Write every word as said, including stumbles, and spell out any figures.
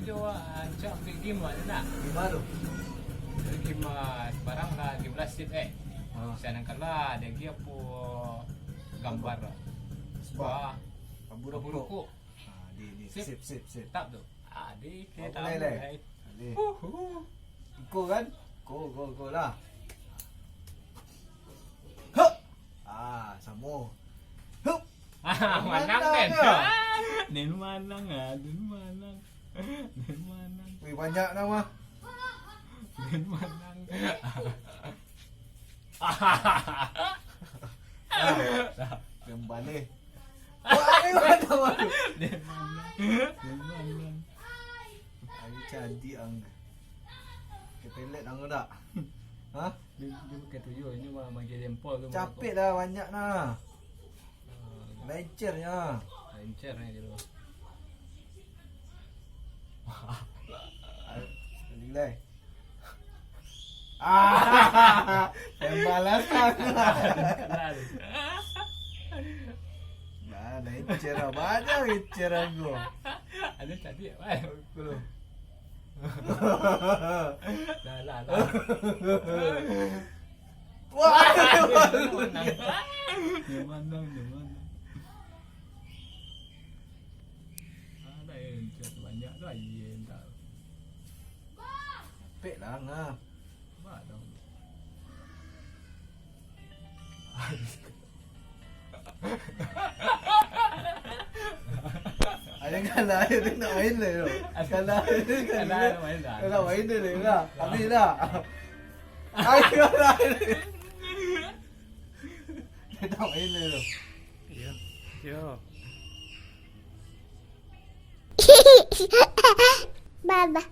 Yo, ah, Cak, ambil game lah, nak? Game apa tu? Game, ah, barang lah, game lah, sip, eh. Ah. Sinan kan lah, ada game apa gambar lah. Sebuah. Wah. Abu Abu rokok. Rokok. Ah, di, di. Sip. Sip, sip, sip. Tap tu. Ah, di, Aku kita mulai, tahu, lai. Guys. Di. Uhuh. Ko kan? Ko, ko, ko lah. Hup! Ah, samo. Hup! Ah, manang, manang Den. Dah. Den manang, ah, Den manang. Den manang. Wih, banyak dah, mah. Den manang. Ah, kembali. Wah, ini mana baru? Den manang. Den manang. Ayo, cantik ang. Kepelet ang dak? Hah? Dia, dia pakai tujuh, ini mah bagi jempol tu. Capek dah, banyak nah. Lancar nya. Lancar nya gitu. Alhamdulillah. Ah, yang balas aku. Kenal. Nah, lancar lah. Banyak lancar aku. Ada tadi apa? Aku loh. Lah, lah, lah. Wah, dia manang. Dia manang, dia manang. Ada yang chat banyak tu, aye entah. Pek lah, ngah. Ba dong. Ayo kalah, ayo tu nak main lah tu. Kalah, ayo tu kalah. Kalah, nak main dah. Kalah, main dah, dah. Habis dah. Ayo kalah. Dia nak main lah tu. Yo. Yo. Baba.